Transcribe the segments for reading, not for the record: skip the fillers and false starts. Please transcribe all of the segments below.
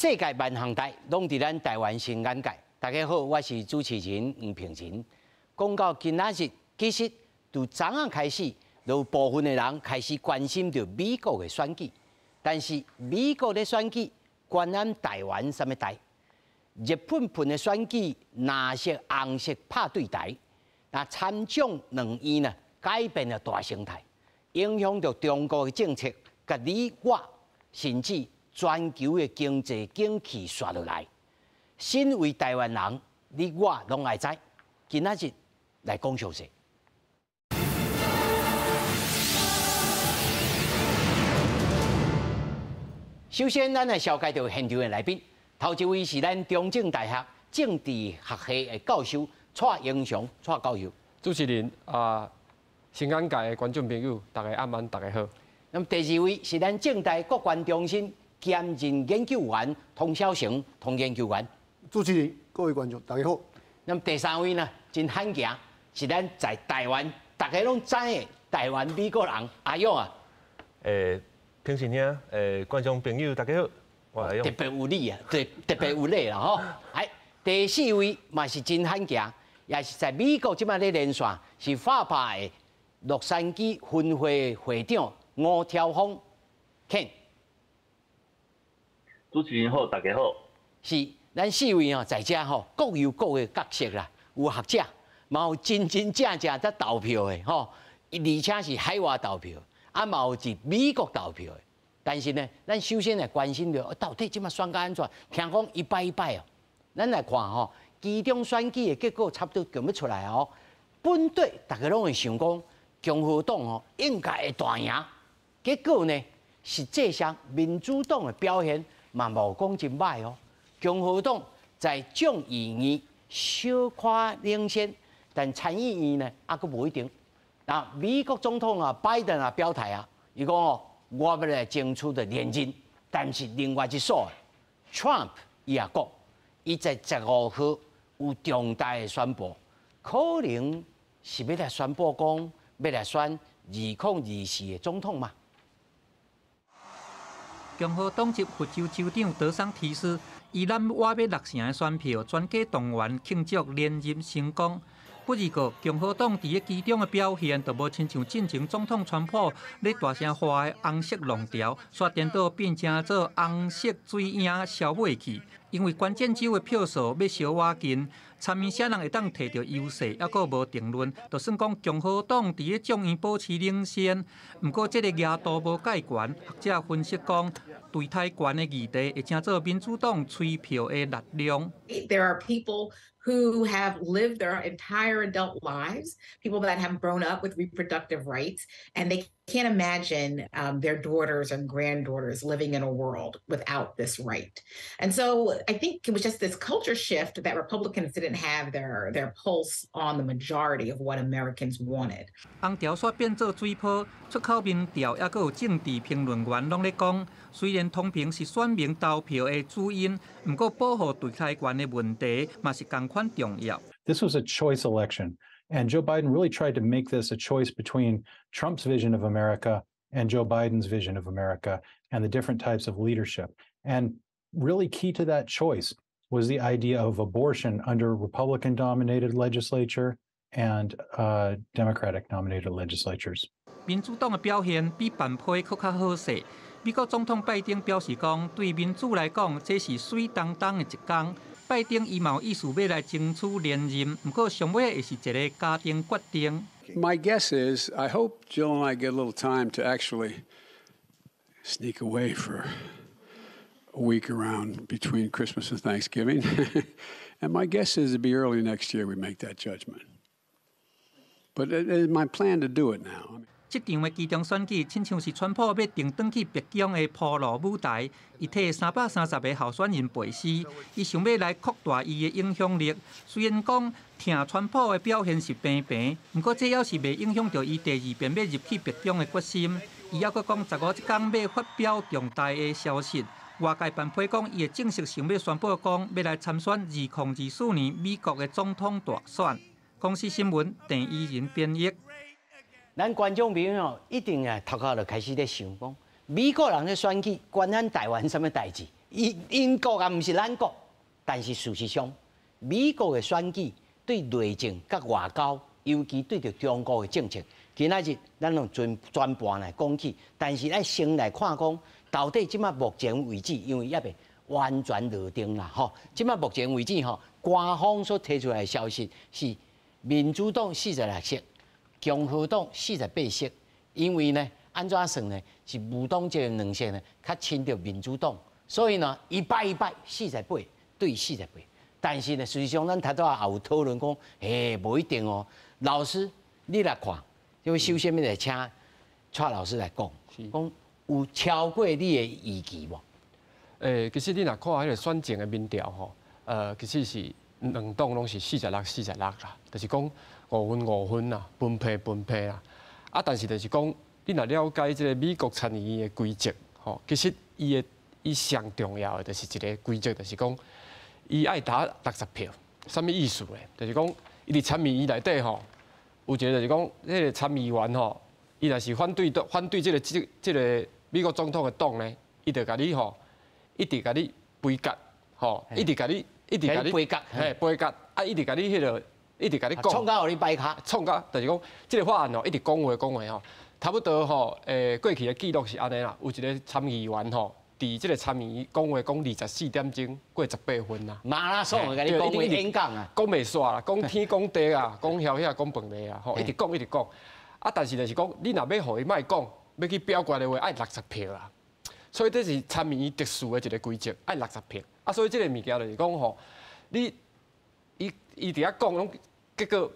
世界萬項代攏佇咱台灣新眼界。大家好，我是主持人黃平仁。講到今仔日，其實從昨暗開始，有部分的人開始關心著美國的選舉。但是美國的選舉關咱台灣啥物代？熱噴噴的選舉，藍色紅色拍對台，那參眾兩院呢，改變了大生態，影響著中國的政策，佮你我，甚至全球的經濟景氣紲落來。身為台灣人，你我攏愛知。今仔日來講詳細。首先，咱來紹介著現場的來賓。頭一位是咱中正大學政治學系的教授蔡英雄蔡教授。主持人啊，新眼界的觀眾朋友，大家暗晚，大家好。那麼第二位是咱政大國關中心兼任研究員童小成童研究員。主持人、各位觀眾，大家好。那麼第三位呢，真罕見，是咱在台灣大家攏知的台灣美國人阿勇啊。平時兄，觀眾朋友，大家好，我阿勇。特別有禮啊，特別有禮啦吼。哎，第四位嘛是真罕見，也是在美國這擺咧連線，是 FAPA 的洛杉磯分會會長吳超峰 Ken。主持人好，大家好。是，咱四位吼在遮吼，各有各的角色啦，有學者，嘛有真真正正在投票的吼，而且是海外投票，啊嘛有佇美國投票的。但是呢，咱首先來關心著，到底這擺選甲按怎？聽講一擺一擺哦，咱來看吼，期中選舉的結果差不多就欲出來哦。本底大家攏會想講，共和黨哦應該會大贏，結果呢，實際上民主黨的表現嘛無講真䆀哦。共和黨在眾議院小可領先，但參議院呢，猶閣無一定。那美國總統啊，拜登啊表態啊，伊講哦，我欲來爭取著連任，但是另外一所，Trump 伊也講，伊在15號有重大的宣布，可能是欲來宣布講，欲來選2024的總統嘛。共和黨籍佛州州長德桑提斯，伊攬倚欲六成的選票，全家動員慶祝連任成功。不過，共和黨佇咧期中的表現，就無親像進前總統川普咧大聲喊的紅色浪潮，煞顛倒變成做紅色水影消尾去。因為關鍵州的票數欲相倚近，參議啥人會當摕著優勢，猶閣無定論。就算講共和黨佇咧眾院保持領先，毋過這個額度無蓋懸。學者分析講，墮胎權的議題會成做民主黨催票的力量。 There are people who have lived their entire adult lives, people that have grown up with reproductive rights, and they can't imagine their daughters and granddaughters living in a world without this right. And so I think it was just this culture shift that Republicans didn't have their pulse on the majority of what Americans wanted. 紅潮煞變做水泡，出口民調，猶閣有政治評論員攏咧講，雖然通膨是選民投票的主因，毋過保護墮胎權的問題嘛是仝款重要。 This was a choice election, and Joe Biden really tried to make this a choice between Trump's vision of America and Joe Biden's vision of America and the different types of leadership. And really key to that choice was the idea of abortion under Republican-dominated legislature and Democratic-dominated legislatures. 民主黨的表現比范批閣較好勢。美國總統拜登表示講，對民主來講，這是媠當當的一工。拜登伊嘛有意思欲來爭取連任，毋過上尾會是一個家庭決定。 My guess is, I hope Jill and I get a little time to actually sneak away for a week around between Christmas and Thanksgiving. And my guess is it'll be early next year we make that judgment. But it is my plan to do it now. 這場的期中選舉，親像是川普欲定轉去白宮的鋪路舞台，伊替330個候選人背書，伊想欲來擴大伊的影響力。雖然講疼川普的表現是平平，毋過這猶是袂影響著伊第二遍欲入去白宮的決心。伊猶閣講15這工欲發表重大的消息。外界範批講，伊會正式想欲宣布講，欲來參選2024年美國的總統大選。公視新聞鄭怡仁編譯。咱觀眾朋友一定啊，頭殼就開始咧想講，美國人咧選舉關咱台灣啥物代誌？ 𪜶國啊，毋是咱國，但是事實上，美國的選舉對內政佮外交，尤其對著中國的政策，今仔日咱攏全全盤來講起。但是咱先來看講，到底這馬目前為止，因為猶未完全落定啦，吼。這馬目前為止，吼，官方所提出來的消息是民主黨46席，共和黨48席。因為呢，按怎算呢？是無黨這兩席呢，較親著民主黨，所以呢，一擺一擺48對48。但是呢，實際上咱頭拄仔也有討論講，欸，無一定哦。老師，你來看，因為首先欲來請蔡老師來講，講有超過你的預期無？其實你若看彼個選前的民調吼，其實是兩黨攏是46、46啦，就是講5分5分啦，分配分配啦。啊，但是就是講，你若了解這個美國參議院的規則，吼，其實伊上重要的就是一個規則，就是講，伊愛拿60票，啥物意思咧？就是講，伊佇參議院內底吼，有一個就是講，彼個參議員吼，伊若是反對這個美國總統的黨咧，伊就共你吼，一直共你杯葛，吼，一直共你杯葛，嘿，杯葛，啊，一直共你彼個，一直共你講，創到予你擺跤，創到就是講，這個法案吼，一直講話講話吼，差不多吼，過去的記錄是按呢啦，有一個參議員吼，佇這個參議院講話講24點鐘，過18分啦。馬拉松共你講話演講啊，講袂煞啦，講天講地啊，講曉遐講飯的啊，吼，一直講一直講。啊，但是就是講，你若欲予伊莫講，欲去表決的話，愛60票啊。所以這是參議院特殊的一個規則，愛六十票。啊，所以這個物件就是講吼，你伊佇遐講，攏結果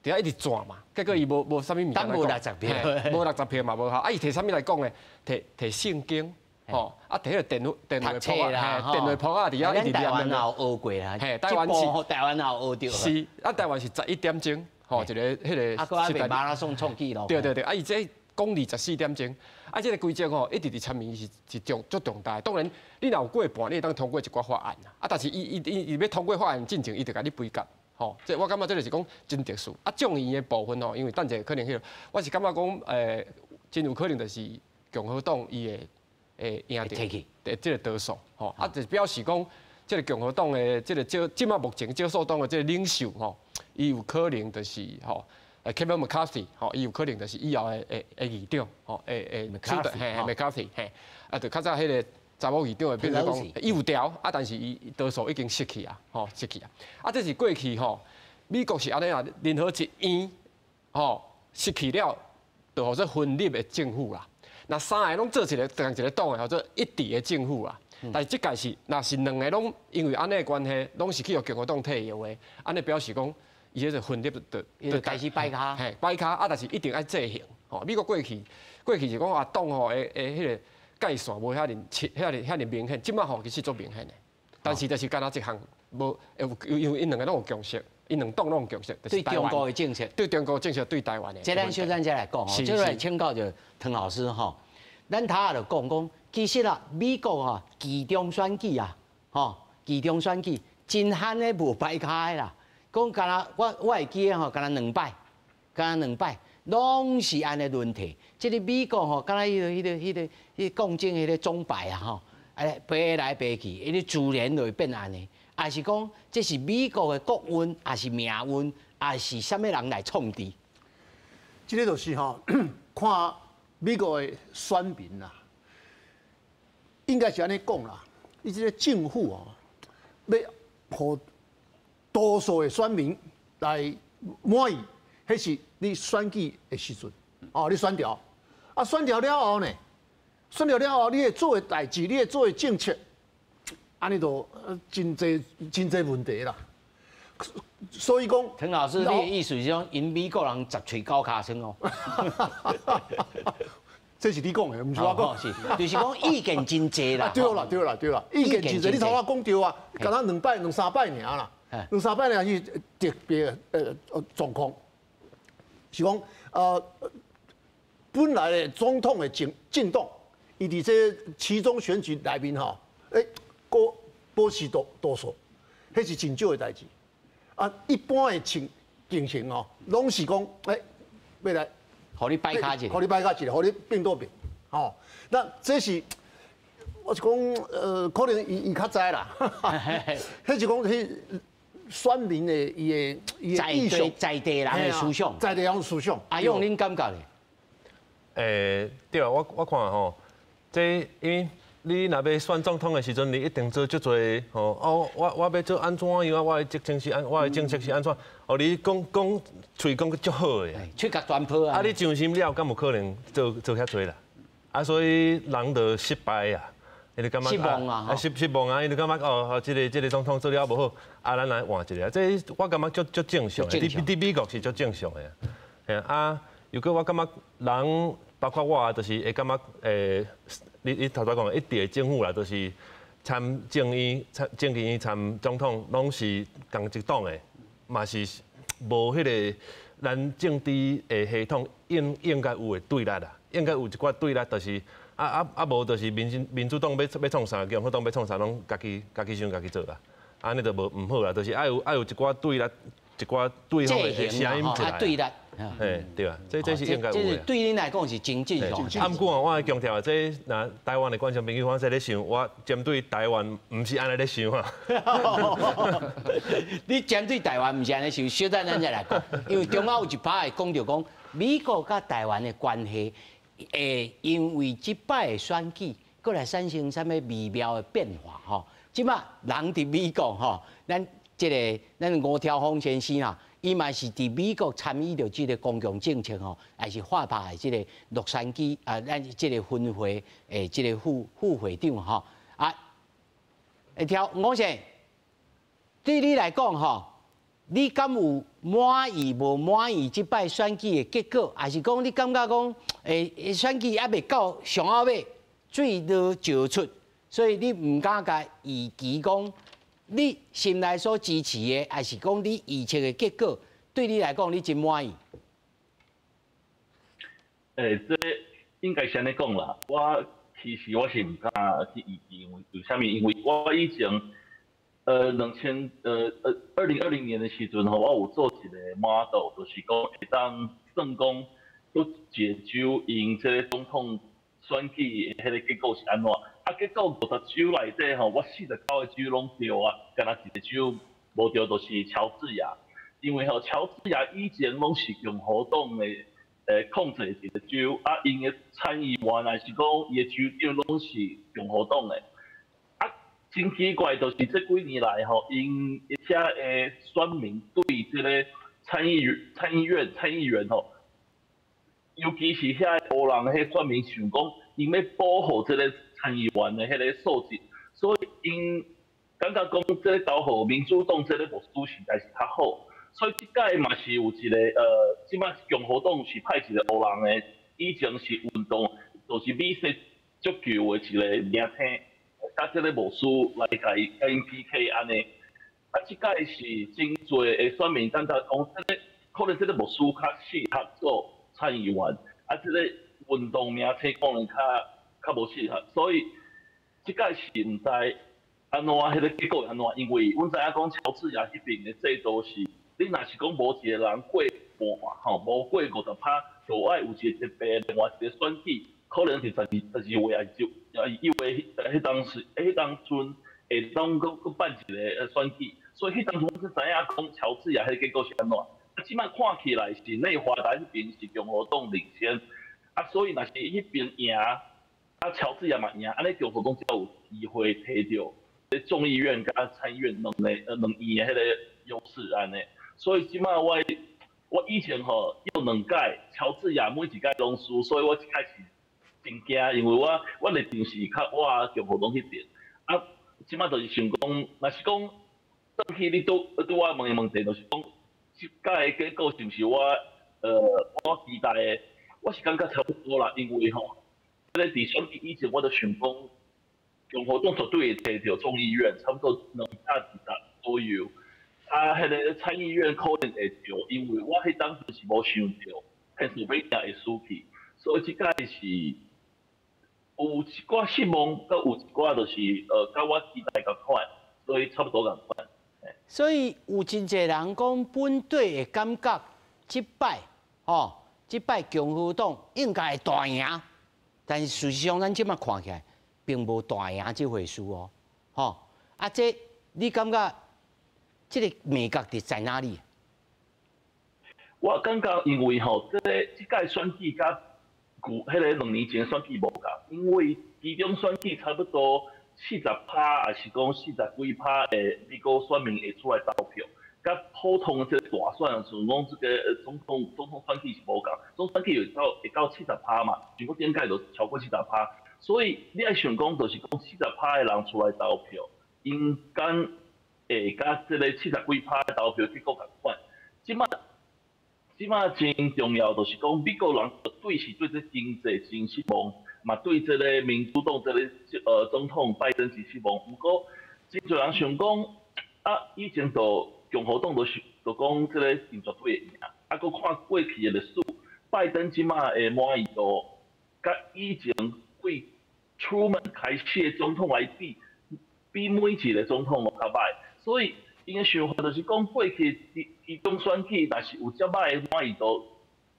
佇遐一直轉嘛，結果伊無啥物物件來講。無六十票，無六十票嘛無效。啊，伊提啥物來講呢？提聖經，吼，啊，提彼個電話簿啊，電話簿啊，佇遐一直念。台灣也有學過啦，嘿，台灣是台灣也有學著。是，啊，台灣是11點鐘，吼，一個彼個。啊，閣還袂馬拉松創紀錄。對對對，啊，伊這講24點鐘，啊，這個規則吼，一直佇參議院是重足重大。當然，你若有過半，你會當通過一寡法案啦。啊，但是伊欲通過法案進前，伊就共你杯葛。吼，這我感覺這就是講真特殊。啊，眾議院的部分吼，因為等者可能彼個，我是感覺講，真有可能就是共和黨伊會贏著，這個多數，吼，啊，就表示講，這個共和黨的這個少，這馬目前少數黨的這個領袖吼，伊有可能就是吼，Kevin McCarthy，吼，伊有可能就是以後的議長，吼，會嘿，McCarthy，嘿，啊，就較早彼個查某議長會變做講，伊有調，啊，但是伊多數已經失去啊，吼，失去啊，啊，這是過去吼，美國是按呢啊，任何一院，吼，失去了，就號做分立的政府啦。若三个攏做一个仝一个黨的，號做一致的政府啊。但是這屆是，若是兩个攏因為按呢的關係，攏是去予共和黨退的話，按呢表示講，伊這個分立就開始擺跤，嘿，擺跤啊！但是一定愛制衡。吼，美國過去是講啊，黨吼的彼個界線無遐爾清，遐爾明顯，這馬吼其實足明顯的。但是就是干焦這項無，因為𪜶兩个攏有共識，𪜶兩黨攏有共識。對中國的政策，對中國政策對台灣的。這咱小等再來講吼，這來請教著唐老師吼。咱頭仔就講講，其實啊，美國啊，期中選舉啊，吼，期中選舉真罕的無擺跤的啦。講敢若我會記得吼，敢若兩擺，敢若兩擺，攏是按呢輪替。這个美國吼，敢若彼個共政彼個鐘擺啊吼，哎，擺來擺去，伊個自然就會變按呢。抑是講這是美國的國運，抑是命運，抑是啥物人來創治？這个就是吼，看美國的選民啦，應該是按呢講啦。伊這个政府哦，欲予多數的選民來滿意，彼是你選舉的時陣，哦，你選著，啊，選著了後呢，選著了後，你會做的代誌，你會做的政策，按呢就真濟真濟問題啦。所以講，陳老師，你的意思是講，𪜶美國人十喙九尻川哦？這是你講的，毋是我講。是，就是講意見真濟啦。對啦，對啦，對啦，意見真濟。你頭仔講對啊，敢若兩擺、兩三擺爾啦，兩三擺爾是特別狀況，是講本來的總統的政黨，伊佇這期中選舉內面吼，閣保持多數，彼是真少的代誌。啊，一般的情形哦，攏是講，欲來，予你擺跤一下，予你擺跤一下，予你變倒變，吼。那這是我是講，可能伊較知啦。彼是講，彼選民的伊的意向，在地人的思想，在地人思想。阿勇，恁感覺咧？對啊，我看吼，這因為你若欲選總統的時陣，你一定做足濟吼。哦，我欲做按怎樣啊？我的政策是按怎？哦，你講講喙講足好的，喙角全破啊！啊，你上心了，敢有可能做遐濟啦？啊，所以人就失敗啊。伊就感覺失望啊！失望啊！伊就感覺哦，這個總統做了無好，啊，咱來換一個。這我感覺足正常的，佇美國是足正常的。嘿啊，如果我感覺人包括我，就是會感覺你頭拄講一致的政府啦，就是參眾院、參眾議院、參總統，攏是仝一黨的，嘛是無彼個咱政治的系統應該有的對立啦，應該有一寡對立，就是無就是民主黨欲創啥，共和黨欲創啥，攏家己想家己做啦，按呢就無毋好啦，就是愛有一寡對立，一寡對方的聲音出來。對立。嘿，對啊，這是應該有的。這是對恁來講是真正常。啊，毋過我愛強調，這若台灣的觀眾朋友，我在咧想，我針對台灣毋是按呢咧想啊。你針對台灣毋是按呢想，小等咱再來講，因為中間有一趴會講著講美國佮台灣的關係，會因為這擺的選舉，閣來產生啥物微妙的變化吼。這擺人佇美國吼，咱這个咱吳超峰先生啊。伊嘛是佇美國參與著這个公共政策吼，也是法拍的這个洛杉磯啊，咱這个分會的這个副會長吼啊。會挑吳先，對你來講吼，你敢有滿意無滿意這擺選舉的結果？還是講你感覺講，選舉猶未到上後尾，水落石出，所以你毋敢共預期講？你心內所支持的，還是講你預測的結果，對你來講，你真滿意？這應該是按呢講啦。我其實我是毋敢去預期，因為為啥物？因為我以前，2020年的時陣吼，我有做一个 model，就是講會當算講，佗一个州𪜶這个總統選舉的彼个結果是按怎？啊，結果50州內底吼，我49個州攏對啊，干焦一個州無對，就是喬治亞。因為吼，喬治亞以前攏是共和黨的控制一個州，啊，𪜶的參議員還是講伊的州長攏是共和黨的。啊，真奇怪，就是這幾年來吼，𪜶遐的選民對這个參議員吼，尤其是遐黑人彼選民想講，𪜶欲保護這个參議員的彼个素質，所以𪜶感覺講這个投予民主黨這个牧師實在是較好，所以這擺嘛是有一個這擺共和黨是派一個黑人的，以前是運動，就是美式足球的一个明星，佮這个牧師來共𪜶 PK 按呢，啊，這擺是真濟的選民感覺講，這个可能這个牧師較適合做參議員，啊，這个運動明星可能較無適合，所以這擺是毋知按怎彼个結果按怎，因為阮知影講喬治亞彼邊的制度是，你若是講無一個人過半吼，無過50趴，就愛有一個特別另外一個選舉，可能是12月抑是1月彼當陣會當閣辦一個選舉，所以彼當陣阮才知影講喬治亞彼個結果是按怎。啊，這擺看起來是內華達彼邊是共和黨領先，啊，所以若是彼邊贏，啊，喬治亞嘛贏，按呢共和黨才有機會提著眾議院佮參議院兩院的彼個優勢按呢。所以這擺我以前吼有兩屆喬治亞每一屆攏輸，所以我一開始真驚，因為我立場是較倚共和黨彼邊。啊，這擺就是想講，若是講轉去你拄我問的問題，就是講這擺的結果是毋是我期待的？我是感覺差不多啦，因為吼，這个佇選舉以前我就想講，共和黨絕對會提著眾議院，差不多220左右。啊，彼个參議院可能會著，因為我彼當時是無想著賓士維尼亞會輸去，所以這擺是有一寡失望，閣有一寡就是佮我期待仝款，所以差不多仝款。所以有真濟人講本地會感覺這擺吼，這擺共和黨應該會大贏，但是事實上咱這擺看起來，並無大贏這回事哦，吼啊！這你感覺這個眉角佇在哪裡？我感覺因為吼，這個這屆選舉佮舊彼个2年前選舉無仝，因為期中選舉差不多40趴，抑是講40幾趴的美國選民會出來投票，佮普通的這個大選，像講這個總統選舉是無仝，總選舉會到70趴嘛，全國頂屆就超過七十趴，所以你愛想講，就是講四十趴的人出來投票，𪜶敢會佮這個70幾趴的投票結果仝款。這擺真重要，就是講美國人對是對這經濟真失望，嘛對這個民主黨這個總統拜登真失望。毋過真濟人想講，啊，以前就共和黨就是就講這個𪜶絕對會贏，啊，閣看過去的歷史，拜登這擺的滿意度，佮以前對 Truman 開始的總統來比，比每一個總統攏較䆀，所以𪜶的想法就是講，過去期中選舉若是有遮䆀的滿意度，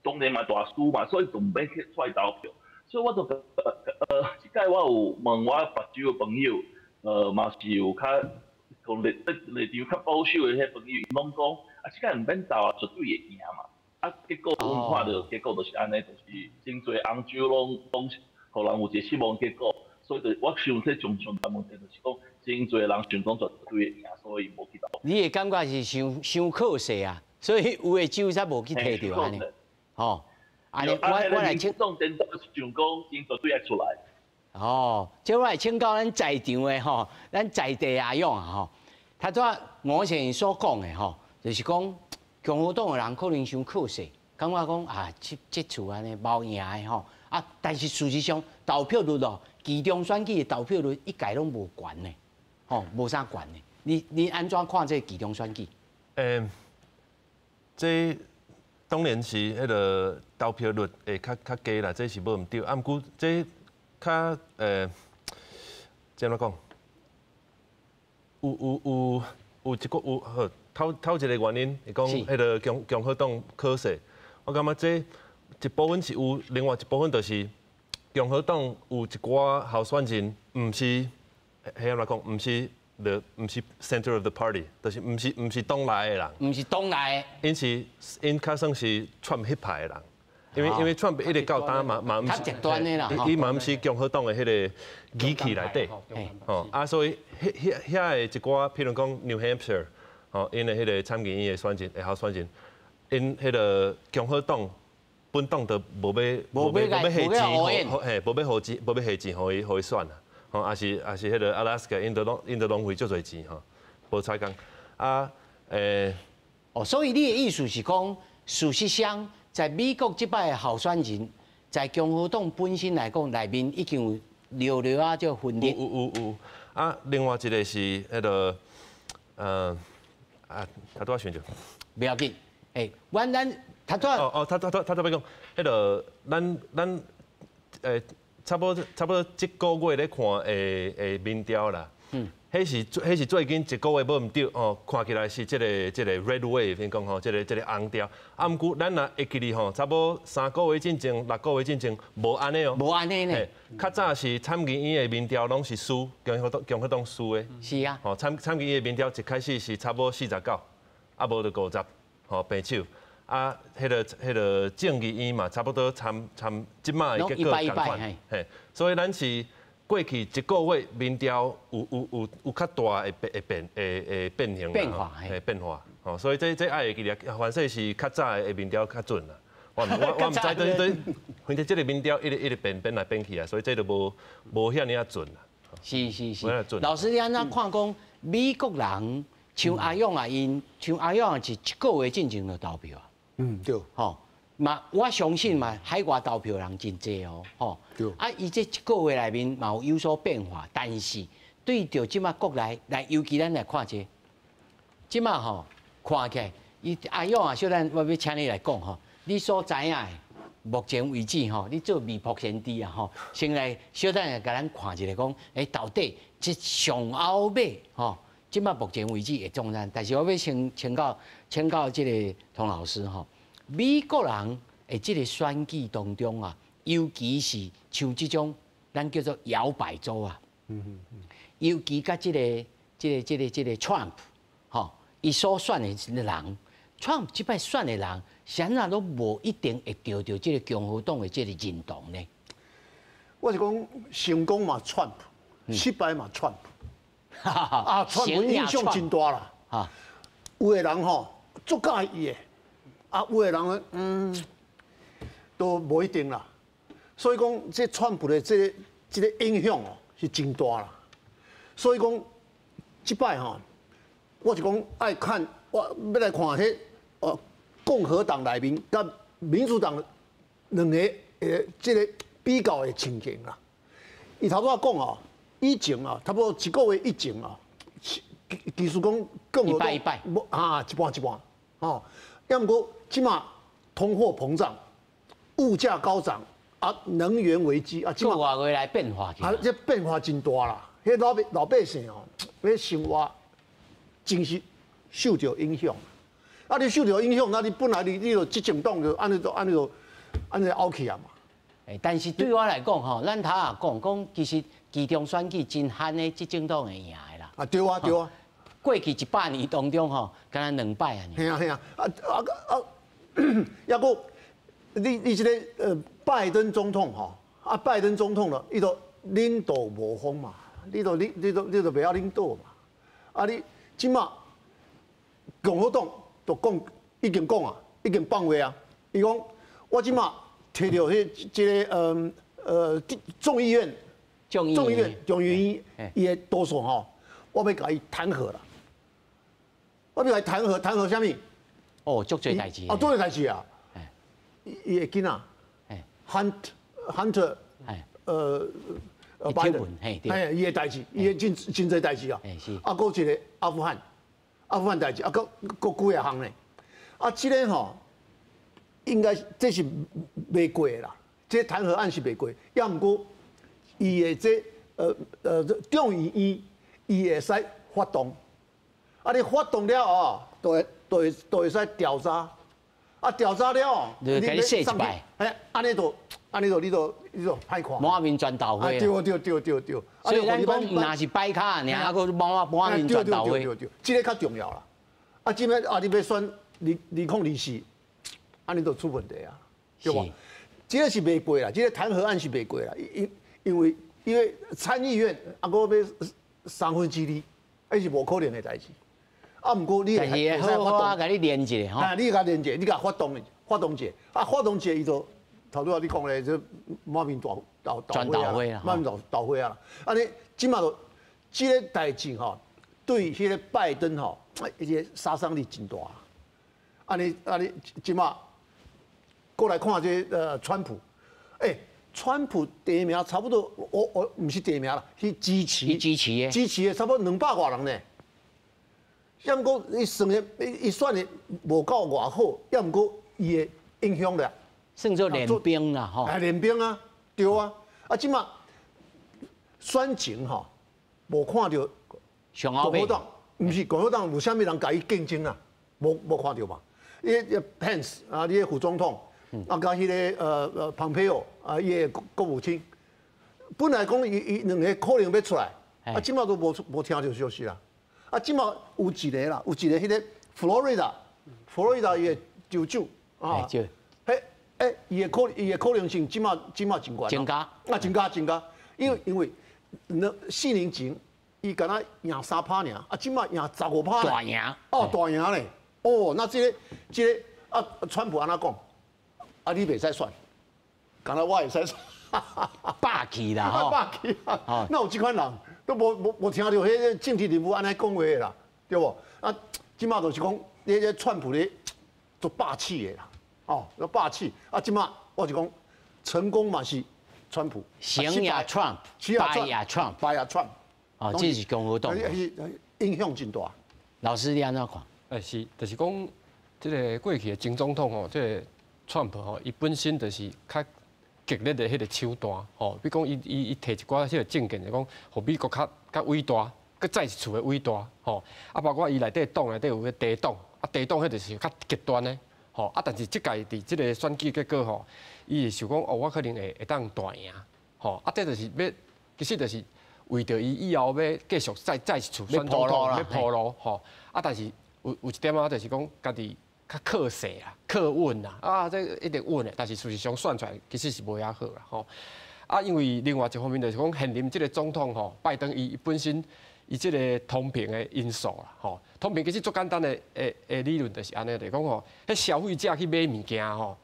當然嘛大輸嘛，所以就毋免去出來投票。所以我就這擺我有問我別州的朋友，嘛是有較講立場較保守的彼朋友，𪜶攏講，啊，這擺毋免投啊，絕對會贏嘛。啊，結果阮看著結果就是按呢，就是真濟紅州攏予人有一個失望結果。所以就我想這上上大問題就是講，真濟人想講絕對會贏，所以無去投。你的感覺是傷傷可惜啊，所以有的州才無去提著按呢，吼。按呢，我來請。總顛倒想講，𪜶絕對愛出來。哦，這我來請教咱在場的吼，咱在地阿勇啊吼，頭拄仔吳先生所講的吼，就是講共和黨的人可能傷可惜，感覺講啊，這這次按呢無贏的吼，啊，但是事實上投票率哦，期中選舉的投票率一概攏無懸的，吼，無啥懸的。你按怎看這個期中選舉？這當然是彼個投票率會較低啦，這是無毋對。啊，毋過這較這按怎講？有一個有好頭頭一個原因，會講彼個共和黨可惜。我感覺這一部分是有，另外一部分就是共和黨有一寡候選人，毋是，彼按怎講？毋是 center of the party，就是毋是黨內的人。毋是黨內的。𪜶較算是川普彼派的人，因為川普一直到今嘛毋是，較極端的啦，伊嘛毋是共和黨的彼個機器內底，吼啊，所以彼彼遐的一寡，譬如講 New Hampshire，吼，𪜶的彼個參議院的選人，的候選人，𪜶彼個共和黨本黨都無欲下錢，嘿，無欲下錢，予伊選啊，吼，抑是彼個阿拉斯加，𪜶都浪費足濟錢吼，無彩工啊，哦，所以你的意思是講，事實上，在美國這擺的候選人，在共和黨本身來講，內面已經有略略仔這分裂。有有有啊，另外一個是彼個，啊，頭拄仔想著。不要緊，欸，阮咱頭拄哦哦，他拄欲講，彼個咱差不多這個月咧看的民調啦。彼是最近一個月無毋對哦，看起來是這個 red wave，𪜶講吼，這個紅潮。啊，毋過咱若會記得吼，差不多3個月進前、6個月進前無按呢哦。無按呢呢。較早是參議院的民調攏是輸，共和黨輸的。是啊。吼，參議院的民調一開始是差不多49，啊無就50，吼平手。啊，彼個眾議院嘛，差不多參這擺的結果仝款。嘿，所以咱是過去一個月民調有較大的會變形。變化，嘿，變化，吼，所以這愛會記得，凡勢是較早的民調較準啦。我毋知對，反正這個民調一直一直變變來變去啊，所以這就無遐爾仔準啦。是是是，老師你按怎看講美國人像阿勇啊，𪜶像阿勇啊是一個月進前就投票啊？嗯，對。吼。嘛，我相信嘛，海外投票人真濟哦，吼。對。啊，伊這一個月內面嘛有有所變化，但是對著這擺國內來，尤其咱來看這，這擺吼看起來，伊阿勇啊，小等我欲請你來講吼，你所知影的，目前為止吼，你做未卜先知啊吼，先來小等下共咱看一下講，欸，到底這上後尾吼，這擺目前為止會創啥？但是我欲先請教這個童老師吼。美國人的這個選舉當中啊，尤其是像這種咱叫做搖擺州啊。尤其佮這個 Trump，吼，伊所選的人，Trump 這擺選的人，啥人攏無一定會得著這個共和黨的這個認同呢？我是講成功嘛，Trump，失敗嘛，Trump，啊，川普影響真大啦。有的人吼足佮意的，啊，有的人都無一定啦。所以講，這川普的這個影響哦是真大啦。所以講，這擺吼，我是講愛看，我欲來看彼共和黨內面佮民主黨兩個這個比較的情形啦。伊頭拄仔講哦，以前啊，差不多一個月以前啊，其實講共和黨一半無啊，一半一半，吼。抑毋過這馬通貨膨脹、物價高漲啊，能源危機啊，這外月來變化啊，這變化真大啦。彼老百姓哦，彼生活真是受著影響。啊，你受著影響，那你本來你就執政黨就按呢就按呢就按呢拗去啊嘛。欸，但是對我來講吼，咱頭仔講講，其實期中選舉真罕的執政黨會贏的啦。啊，對啊，對啊。過去100年當中吼，敢若兩擺啊。係啊係啊，啊啊啊！抑閣你這個拜登總統吼，啊拜登總統了，伊都領導無方嘛，你都袂曉領導嘛。啊你這馬共和黨都講已經講啊，已經放話啊，伊講我這馬提著彼這個眾議院，眾議院伊的多數吼，我欲共伊彈劾啦。我欲來彈劾，彈劾啥物？哦，足濟代誌。哦，足濟代誌啊！伊的囡仔，Hunter，拜登，嘿，伊的代誌，伊的真真濟代誌啊！啊，閣一個阿富汗，阿富汗代誌，啊，閣閣幾若項呢？啊，這個吼，應該這是袂過的啦，這彈劾案是袂過，抑毋過伊的這眾議院，伊會使發動。啊！你發動了後，就會使調查。啊，調查了後，你共你洗一擺。哎，按呢就你就歹看。滿面全豆花。對對對對對。所以咱講，若是擺跤爾，啊，閣滿面全豆花。對對對，這個較重要啦。啊，這擺啊，你欲選2024，按呢就出問題啊，對無？這個是袂過啦，這個彈劾案是袂過啦，因為參議院啊，閣欲2/3，彼是無可能的代誌。啊，毋過你會使發動，共你連一下吼。啊，你共連一下，你共發動，發動一下，啊，發動一下，伊就頭拄仔你講咧，這滿面大豆豆花啊，滿面大豆花啊。啊，你這馬就這個代誌吼，對彼個拜登吼，伊個殺傷力真大。啊你這馬過來看這川普，欸，川普提名差不多，我毋是提名啦，去支持，支持的，支持的差不多200外人呢。抑毋過伊算的，伊選的無夠偌好，抑毋過伊的影響力，算做練兵啦，吼。啊，練兵啊，對啊。啊，這馬選前吼，無看著共和黨，毋是共和黨有啥物人共伊競爭啊？無看著嘛？伊個 Pence 啊，你个副總統，啊，佮彼個蓬佩奧啊，伊个國務卿，本來講伊兩个可能欲出來，啊，這馬都無聽著消息啦。啊，這馬有一個啦，有一個彼個佛羅里達，佛羅里達伊的州長啊，彼欸，伊的可能性這馬真懸。增加。啊，增加增加，因為那4年前伊敢若贏3趴爾，啊，這馬贏15趴。大贏。哦，大贏咧。哦，那這個啊，川普按怎講？啊，你袂使選，敢若我會使選。霸氣啦，吼。霸氣啊！哪有這款人？都無聽著彼個政治人物按呢講話啦，對無？啊，這馬就是講，你這川普咧做霸氣的啦，哦，做霸氣。啊，這馬我就講，成功嘛是川普，成也 Trump，敗也 Trump，敗也 Trump。哦，這是共和黨。影響真大。老師你按怎看？欸，是，就是講，這個過去的前總統吼，這個川普吼，伊本身就是較激烈的彼個手段吼，比如講伊提一寡彼個政見，就講予美國較偉大，閣再一次的偉大吼。啊，包括伊內底黨內底有彼個茶黨，啊茶黨彼就是較極端的吼。啊，但是這屆佇這個選舉結果吼，伊會想講哦，我可能會當大贏。吼，啊，這就是欲，其實就是為著伊以後欲繼續再再一次選總統，欲鋪路吼。啊，但是有一點仔就是講家己較靠勢啦，靠穩啦，啊，這一定穩的，但是事實上算出來其實是無遐好啦，吼。啊，因為另外一方面就是講現任這個總統吼，拜登伊本身伊這個通膨的因素啦，吼，通膨其實足簡單的理論就是按呢，就是講吼，彼消費者去買物件吼，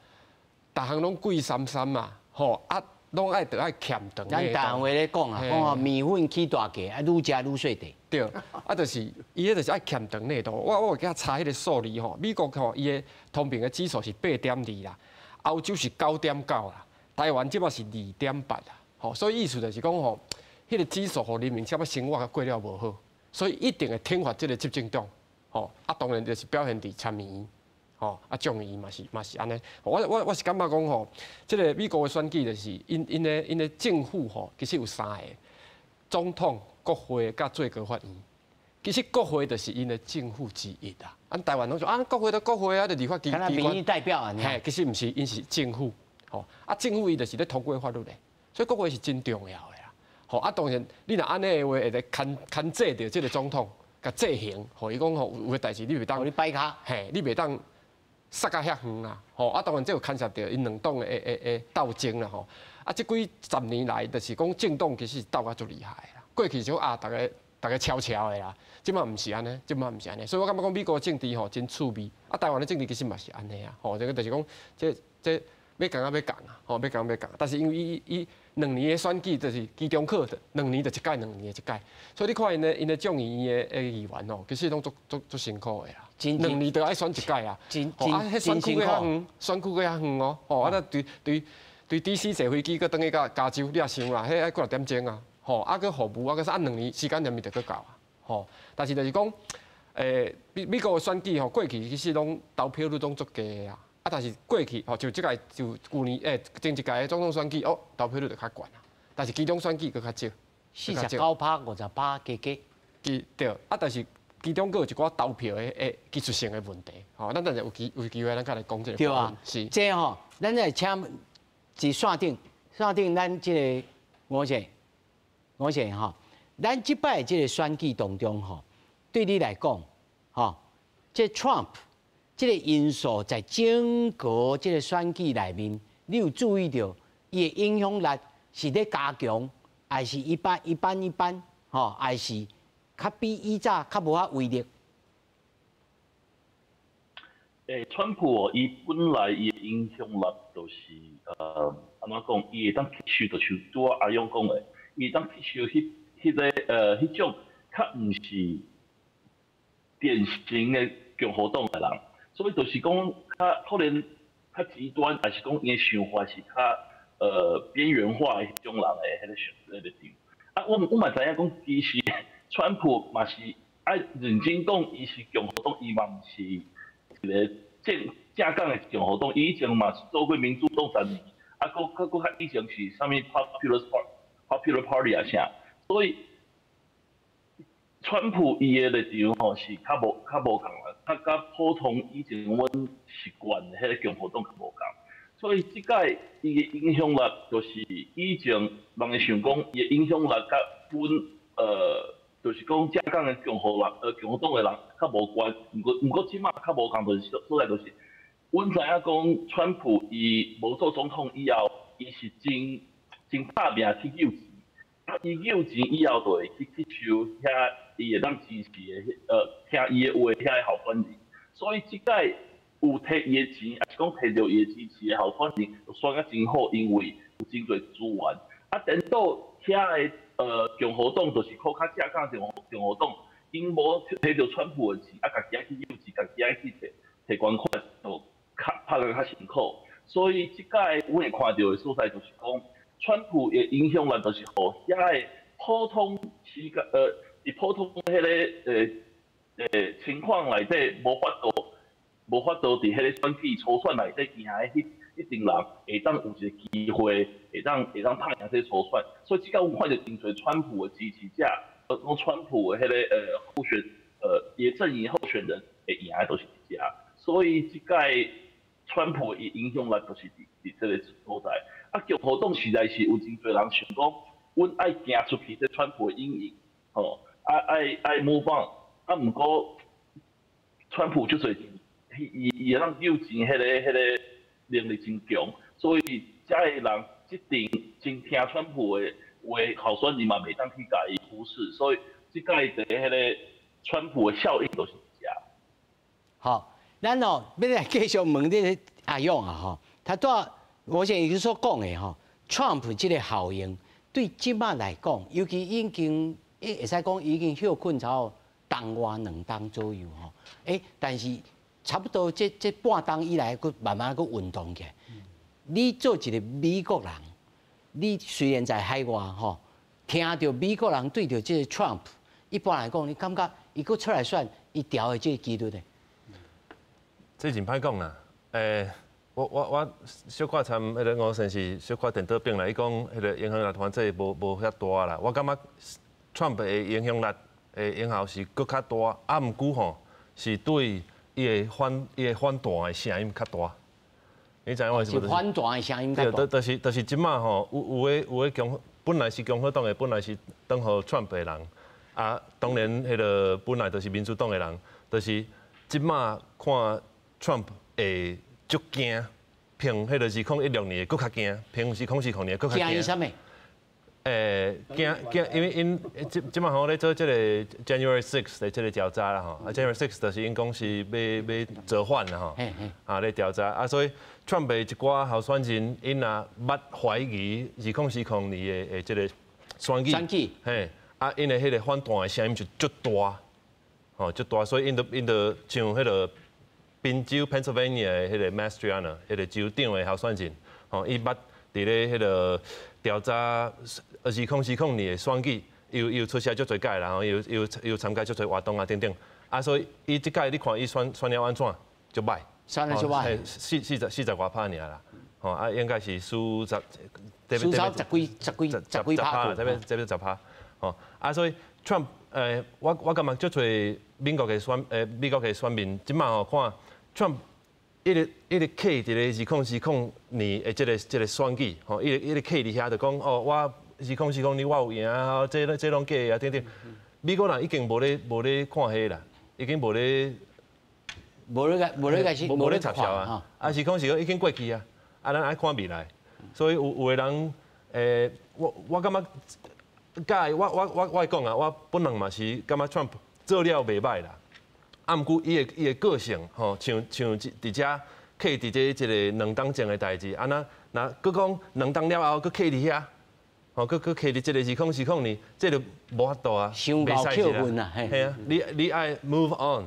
逐項攏貴參參嘛，吼啊，攏愛著愛欠長。咱台灣話咧講啊，講吼麵粉起大價，啊，愈食愈細塊。對，啊，就是伊彼就是愛欠長內度。我有去查彼個數字吼，美國吼伊的通膨的指數是8.2啦，歐洲是9.9啦，台灣這擺是2.8啦，吼，所以意思就是講吼，彼個指數予人民這擺生活過了無好，所以一定會懲罰這個執政黨，吼，啊，當然就是表現佇參議院，吼，啊，眾議院嘛是按呢。我是感覺講吼，這個美國的選舉就是𪜶的政府吼，其實有三個總統、國會佮最高法院。其實國會就是𪜶的政府之一啊。咱台灣攏說啊，國會就國會啊，就立法機關。民意代表啊。嘿，其實毋是，𪜶是政府。吼，啊，政府伊就是咧通過法律的，所以國會是真重要的啦。吼，啊，當然你若按呢的話，會來牽制著這個總統，共制衡，予伊講吼，有的代誌你袂當。予你擺跤。嘿，你袂當殺甲遐遠啊。吼，啊，當然這有牽涉著𪜶兩黨的鬥爭啦。吼，啊，這幾十年來就是講政黨其實鬥甲足厲害啦。過去就啊，逐家悄悄的啦，這擺毋是按呢，這擺毋是按呢，所以我感覺講美國政治吼真趣味，啊，台灣的政治其實嘛是按呢啊，吼，這個就是講，這欲仝仔欲仝啊，吼，欲仝仔欲仝，但是因為伊2年的選舉就是期中考，兩年就一屆，兩年就一屆，所以你看𪜶的眾議院的議員吼，其實攏足辛苦的啦，兩年就愛選一屆啊，啊，彼選區閣較遠，選區閣較遠哦，吼，啊，那對 DC 坐飛機閣轉去到加州，你也想啦，彼愛幾若點鐘啊。吼，啊，閣服務啊，閣啥啊，兩年時間連咪就閣到啊，吼。但是就是講，美國的選舉吼，過去其實攏投票率攏足低的啊，啊，但是過去吼，就這屆就舊年前一屆的總統選舉，哦，投票率就較懸啊，但是期中選舉閣較少，49趴、50趴加加。對，啊，但是其中閣有一寡投票的技術性的問題，吼，咱等下有機會咱較來講這個。對啊，是。這吼，咱來請佇線頂，咱這個吳先。我想吼，咱這擺這個選舉當中吼，對你來講，吼，這 Trump 這個因素在整個這個選舉內面，你有注意著伊的影響力是咧加強，還是一般一般一般，吼，還是較比以早較無遐威力？川普哦，伊本來伊的影響力就是按怎講，伊會當吸收，就是拄仔阿勇講的。伊當吸收彼種較毋是典型的共和黨的人，所以就是講較可能較極端，還是講伊的想法是較邊緣化的彼種人的彼個想彼個立場。啊，阮嘛知影講，其實川普嘛是愛認真講，伊是共和黨，伊嘛毋是一個正正港的共和黨，伊以前嘛是做過民主黨十年，啊，閣較以前是啥物 Popular Party 啊啥，所以川普伊的立場吼是較無仝啦，較佮普通以前阮習慣的彼個共和黨較無仝，所以這擺伊的影響力就是以前人會想講伊的影響力佮阮就是講正港的共和黨的人較無關，毋過這擺較無仝，就是所在就是，阮知影講川普伊無做總統以後，伊是真真拍拚去救錢，啊，伊救錢以後就會去吸收遐伊會當支持的，聽伊的話遐个候選人，所以這擺有提伊的錢，抑是講提著伊的支持的候選人，就選甲真好，因為有真濟資源。啊，顛倒遐个共和黨就是靠較正港共和黨，𪜶無提著川普的錢，啊，家己愛去救錢，家己愛去提提捐款，就較拍甲較辛苦。所以這擺阮會看著的所在就是講，川普的影響力就是予遐个普通時間，佇普通彼個情況內底無法度佇彼個選舉初選內底贏的彼陣人，會當有一個機會，會當拍贏這個初選。所以這擺阮看著真濟川普的支持者，講川普的彼個候選，伊的陣營候選人會贏的都是佇遮。所以這擺川普伊影響力就是佇這个所在。啊，共和黨實在是有真濟人想講，阮愛行出去這川普的陰影，吼，啊愛 move on，啊，毋過川普足濟錢，伊會當救錢，彼个能力真強，所以遮的人這陣真聽川普的話，候選人嘛袂當去共伊忽視，所以這屆佇彼个川普的效應就是遮。好，咱哦欲來繼續問這个阿勇啊，吼，他拄我先伊所講的吼，Trump 這个效應對這馬來講，尤其已經會使講已經歇睏差冬外兩冬左右吼，但是差不多這半冬以來，閣慢慢閣運動起來。你做一个美國人，你雖然在海外吼，聽著美國人對著這个 Trump，一般來講，你感覺伊閣出來選，伊牢的這个幾率呢？這真歹講啦，我小可參彼个吳先生小可電腦柄啦，伊講彼个影響力反正無遐大啦。我感覺 Trump 的影響力的影響是閣較大，啊，毋過吼是對伊的反彈的聲音較大。你知影我意思無？反彈的聲音較大。對，就是這馬吼有的本來是共和黨的，本來是當予 Trump 的人，啊，當然彼个本來就是民主黨的人，就是這馬看 Trump 會足驚，憑彼个2016年閣較驚，憑2040年閣較驚。驚伊啥物？驚驚，因為𪜶這馬吼咧做這个 January 6 的這个調查啦吼，啊 January 6 就是𪜶講是欲造反啦吼，啊咧調查啊，所以 Trump 的一寡候選人，𪜶若捌懷疑2040年的這个選舉，選舉，嘿，啊，𪜶的彼个反彈的聲音就足大，吼足大，所以𪜶都像彼个賓州 Pennsylvania 的彼个 Mastriano，彼个州長的候選人，吼，伊捌佇咧彼个調查2040年的選舉，又出席足濟屆啦，吼，又參加足濟活動啊等等，啊，所以伊這屆你看伊選了按怎，足歹，選了足歹，四十外趴爾啦，吼，啊，應該是輸十，輸十幾趴，這欲10趴，吼，啊，所以 Trump，我感覺足濟美國的選民，這馬吼看 Trump 一直一直卡佇咧2040年的這个選舉，吼，一直一直卡佇遐，就講哦，我2040年我有贏啊，這攏假的啊等等。美國人已經無咧看彼啦，已經無咧無咧無咧插潲啊，啊是講是講已經過去啊，啊咱愛看未來，所以有的人我感覺，佮我會講啊，我本人嘛是感覺 Trump 做了袂歹啦，啊，毋過伊的個性吼，像佇遮卡佇這一个兩冬前的代誌，啊那若閣講兩冬了後閣卡佇遐，吼，閣卡佇這个2040年，這就無法度啊，傷𠢕扣分啊，嘿啊，你愛 move on，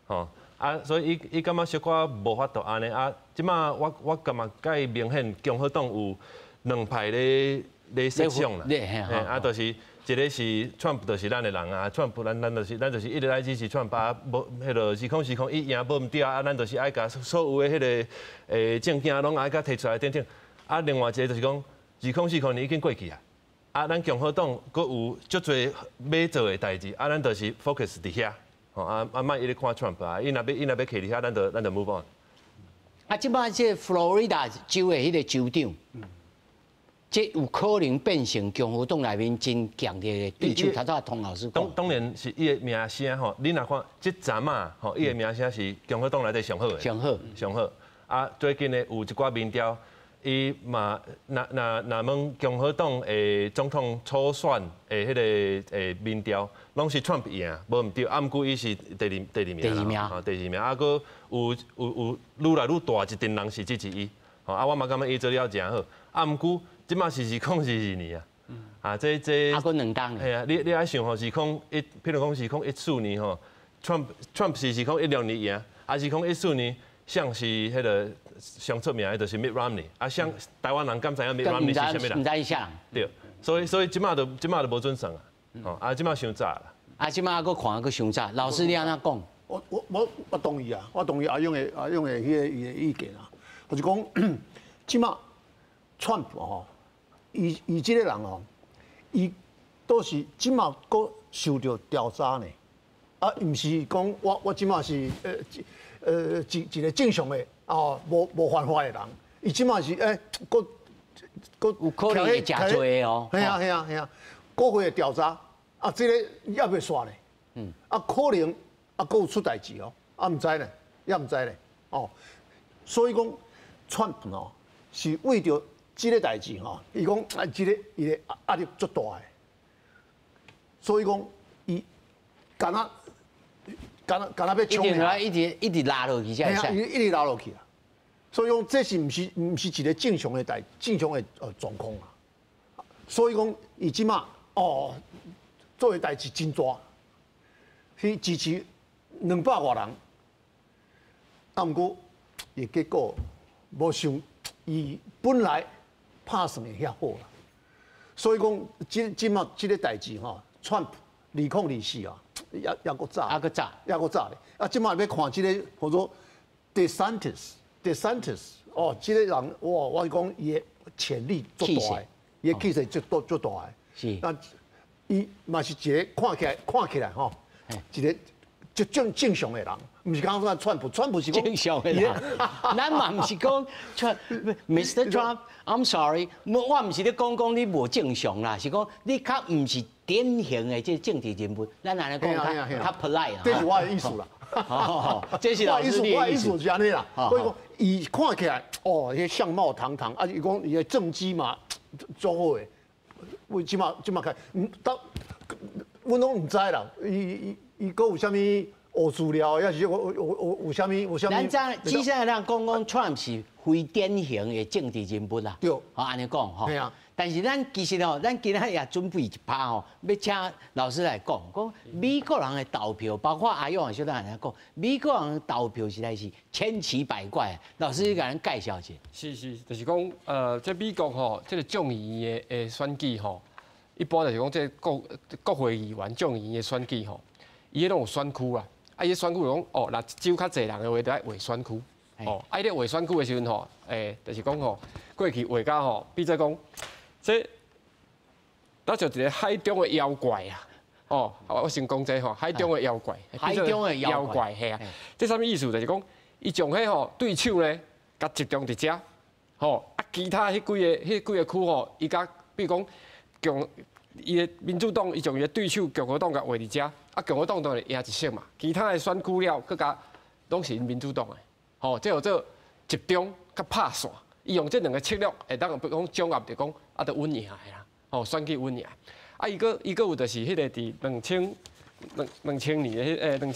吼，啊，所以伊感覺小可無法度按呢，啊，這馬我感覺較明顯，共和黨有兩派咧設想啦，嘿，啊，就是一个是 Trump 就是咱的人啊，Trump 咱就是一直愛支持 Trump 啊，無彼个2040伊贏無毋對啊，咱就是愛共所有的彼个證件攏愛共提出來等等，啊，另外一个就是講2040年已經過去啊，啊，咱共和黨閣有足濟欲做的代誌，啊，咱就是 focus 佇遐，吼，啊啊，莫一直看 Trump 啊，伊若欲徛佇遐，咱就 move on。啊，這擺這佛羅里達州的彼個州長，這有可能變成共和黨內面真強烈的對手。頭拄仔童老師講，當然是伊的名聲吼，你若看這陣仔吼，伊的名聲是共和黨內底上好的。上好。上好。啊，最近的有一寡民調，伊嘛，若問共和黨的總統初選的彼个民調，攏是 Trump 贏，無毋對。啊，毋過伊是第二名。第二名。第二名。啊，閣有愈來愈大一陣人是支持伊。吼，啊，我嘛感覺伊做了誠好。啊，毋過這馬是2022年啊，啊，這啊，閣兩冬。嘿啊，你愛想吼，譬如講2014年吼，Trump 是2016年贏，啊，2014年像是彼个上出名的，就是 Mitt Romney，啊，像台灣人敢知影 Mitt Romney 是啥物人？毋知啥。對，所以這馬就無準算啊，吼，啊，這馬傷早啦。啊，這馬閣看閣傷早，老師你按怎講？我同意啊，我同意阿勇的彼个伊的意見啊，就是講這馬 Trump 吼，伊這个人吼，伊都是這馬閣受著調查呢，啊，毋是講我這馬是一個正常的哦，無犯法的人，伊這馬是欸，閣閣有可能會誠濟的哦。係啊係啊係啊，國會的調查啊，這个猶未煞咧。啊，可能啊，閣有出代誌哦，啊，毋知咧，也毋知咧，哦。所以講，川普哦，是為著這个代誌吼，伊講啊，這个伊的壓力足大的。所以講，伊敢若敢若欲衝啊！一直一直拉落去才會使。一直拉落去啊！所以講，這是毋是毋是一个正常的代正常的狀況啊？所以講，伊這馬哦做的代誌真大，去支持200外人，啊，毋過伊結果無像伊本來拍算的遐好啦。所以講，這馬這个代誌吼，川普2024啊，猶閣早，猶閣早，猶閣早咧。啊，這馬欲看這个，叫做 DeSantis，DeSantis，哦，這个人哇，我講伊的潛力足大的，伊的氣勢足足足大的。是。那伊嘛是一个看起來吼，一个足正常的人，毋是講說川普，川普是正常的人。咱嘛毋是講川，Mr. Trump，I'm sorry，我毋是咧講你無正常啦，是講你較毋是典型的這政治人物，咱按呢講較 polite。這是我的意思啦。這是老師你的意思。我的意思是按呢啦。所以講，伊看起來，哦，彼相貌堂堂，啊，伊講伊的政績嘛，足好的。為這馬這馬看，毋當，阮攏毋知啦。伊閣有啥物烏資料，抑是有啥物有啥物？咱知只是咱講講川普是非典型的政治人物啦。對，好按呢講吼。係啊。但是咱其實吼，咱今仔也準備一趴吼，欲請老師來講，講美國人的投票，包括阿勇也小等按呢講，美國人的投票實在是千奇百怪。老師，你共咱介紹一下。是是，就是講，這美國吼，這个眾議院的選舉吼，一般就是講這國會議員眾議院的選舉吼，伊彼攏有選區啦。啊，伊選區就講，哦，若州較濟人的話，就愛劃選區。哦，啊，伊咧劃選區的時陣吼，就是講吼，過去劃甲吼，比做講，這，那就一个海中的妖怪啊！哦，我先講這吼，海中的妖怪，海中的妖怪，嘿啊，這啥物意思？就是講，伊將彼吼對手咧，共集中佇遮，吼，啊，其他彼幾个區吼，伊共比如講，共伊的民主黨，伊將伊的對手共和黨共劃佇遮，啊，共和黨當然贏一席嘛，其他的選區了，閣共攏是𪜶民主黨的，吼，這叫做集中佮拍散。伊用這兩个策略，會當比如講掌握就講，啊，就穩贏的啦，吼，選舉穩贏。啊，伊閣有就是彼个佇2000年的彼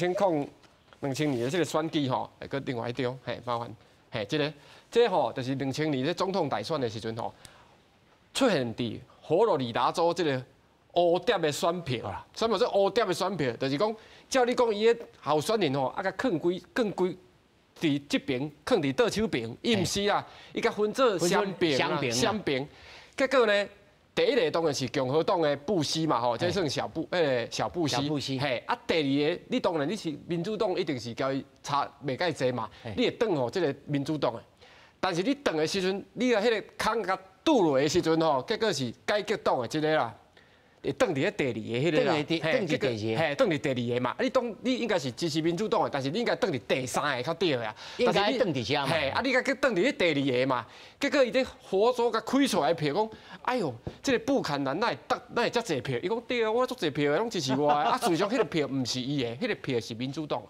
2000年的這个選舉吼，會閣另外一張，嘿，麻煩，嘿，這个，這吼就是兩千年咧總統大選的時陣吼，出現佇佛羅里達州這个烏疊的選票啦。啥物叫做烏疊的選票？就是講，照你講，伊的候選人吼，啊，共囥規囥規佇這邊，囥佇倒手邊，伊毋是啦，伊共分做雙邊啦，雙邊。結果呢，第一个當然是共和黨的布希嘛，吼，這算小布，彼个小布希。嘿，啊，第二个，你當然你是民主黨，一定是共伊差袂蓋濟嘛，你會轉予這个民主黨的。但是你轉的時陣，你共彼个空共拄落的時陣吼，結果是改革黨的這个啦，會轉佇咧第二个彼个啦，嘿，轉佇第二个，嘿，轉佇第二个嘛。你當你應該是支持民主黨的，但是你應該轉佇第三个較對啊。應該轉佇遮嘛。嘿，啊，你共去轉佇咧第二個嘛？結果伊咧佛州共開出來的票講，哎喲，這个布坎南哪會得哪會遮濟票？伊講對啊，我足濟票的，攏支持我的。啊，事實上彼个票毋是伊的，彼个票是民主黨的。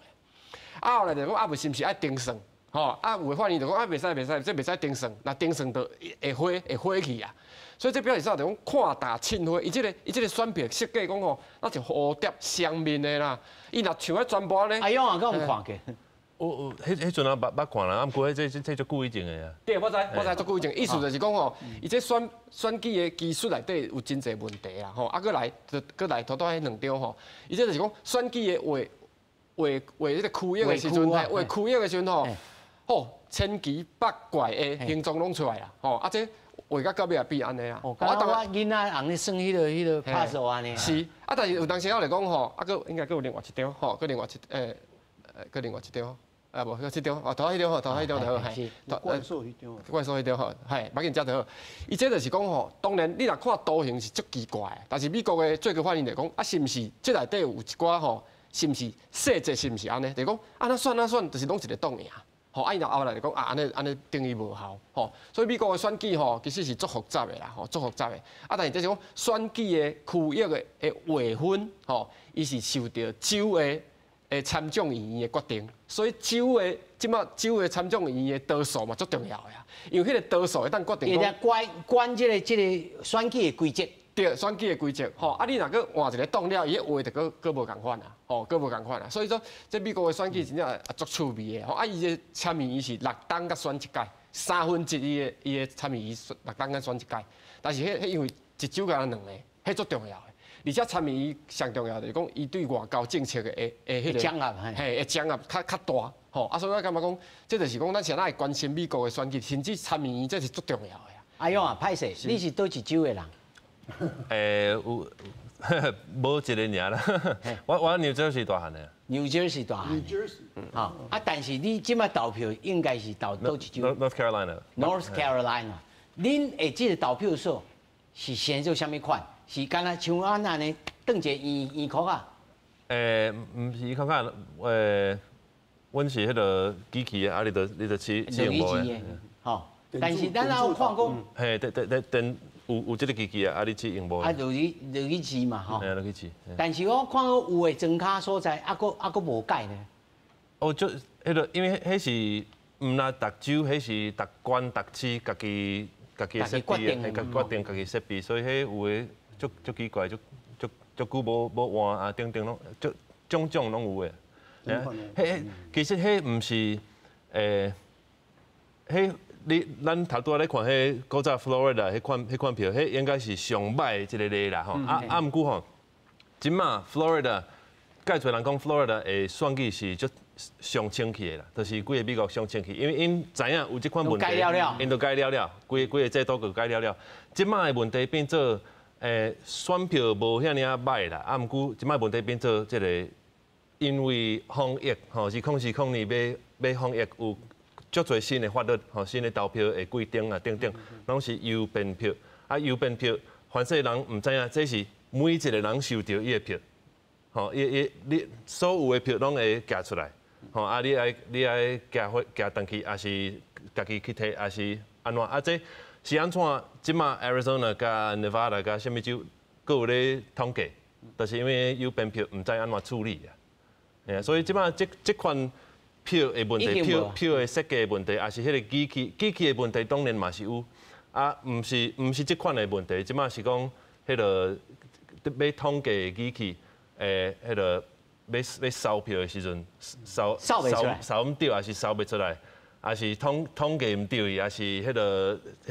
啊，後來就講啊，無是毋是愛重算？吼，啊，有的法院就講啊，袂使袂使，這袂使重算，若重算就會火去啊。所以這表示啥？就講看大凊花，伊這个選票設計講吼，那就烏疊雙面的啦。伊若像彼全部按呢，阿勇啊，敢有看過？有，彼陣啊，捌看啦，啊，毋過這足久以前的啊。對，我知，我知足久以前，意思就是講吼，伊這選舉的技術內底有真濟問題啦，吼，啊，閣來，就閣來拄拄彼兩張吼，伊這就是講選舉的劃劃劃彼個區域的時陣，劃區域的時陣吼，吼，千奇百怪的形狀攏出來啦，吼，啊這畫到到尾也變按呢啊。我當我囡仔尪咧耍彼个 puzzle 按呢。是，啊，但是有當時我來講吼，啊，閣應該閣有另外一張，吼，閣另外一閣另外一張。啊無，這張，哦，頭彼張好，頭彼張就好，嘿。怪獸彼張。怪獸彼張好，嘿，無要緊，這就好。伊這就是講吼，當然你若看圖形是足奇怪的，但是美國的最高法院就講，啊，是毋是這內底有一寡吼，是毋是細節是毋是按呢？就是講，按怎選按怎選，就是攏一个黨贏。吼，啊，伊若後來就講啊，按呢按呢等於無效，吼，所以美國的選舉吼，其實是足複雜的啦，吼，足複雜的。啊，但是這是講選舉的區域的劃分，吼，伊是受著州的參眾議院的決定，所以州的這馬州的參眾議院的多數嘛足重要的啊，因為彼個多數會當決定講管管這個選舉的規則。對，選舉的規則，吼，啊，你若閣換一個黨了，伊彼劃就閣閣無仝款啊，吼，閣無仝款啊。所以說，這美國的選舉真正也足趣味的，吼，啊，伊的參議院是六冬才選一屆，1/3伊的參議院六冬才選一屆，但是彼彼因為一州敢若兩个，彼足重要的。而且參議院上重要就是講，伊對外交政策的彼個，嘿，會掌握較大，吼，啊，所以我感覺講，這就是講咱啥會關心美國的選舉，甚至參議院這是足重要的。阿勇啊，歹勢，你是佗一州的人？有無一个爾啦，我紐澤西大漢的。紐澤西大漢。吼啊！但是你這擺投票應該是投佗一州？North Carolina。 North Carolina。恁的這個投票所是先做啥物款？是敢若像按按呢，當一個圓圓箍仔？毋是圓箍仔，阮是彼个機器的，啊，你著試用無的。吼，但是咱有看講。嘿，對對對，電。有這个機器啊，啊你試用無？啊，落去試嘛，吼。嘿，落去試。但是我看到有的莊跤所在，啊，閣啊閣無改呢。哦，就彼个，因為彼是毋若逐州，彼是逐縣逐市家己設備的，家己決定家己設備，所以彼有的足足奇怪，足足足久無換啊，等等攏足種種攏有的。彼其實彼毋是彼。你咱頭拄仔咧看彼古早 Florida 彼款票，彼應該是上䆀的一個例啦吼。啊，毋過吼，這馬 Florida，蓋濟人講 Florida 的選舉是足上清氣的啦，就是規个美國上清氣，因為𪜶知影有這款問題，𪜶都改了了，規規个制度都改了了。這馬的問題變做，選票無遐爾仔䆀啦，啊，毋過這馬問題變做這个，因為防疫吼，是2020年欲防疫有足濟新的法律，吼，新的投票的規定啊，等等，攏是郵便票。啊，郵便票，凡勢人毋知影，這是每一個人收著伊的票，吼，伊伊你所有的票攏會寄出來，吼，啊，你愛寄回寄轉去，抑是家己去提，抑是按怎？啊，這是按怎？這馬 Arizona 佮 Nevada 佮啥物州，閣有咧統計，就是因為郵便票毋知按怎處理啊。嘿，所以這馬這款票的問題，票的設計的問題，抑是彼个機器的問題，當然嘛是有。啊，毋是這款的問題，這馬是講彼个欲統計的機器，彼个欲掃票的時陣，掃掃掃毋著，抑是掃袂出來，抑是統計毋對，抑是彼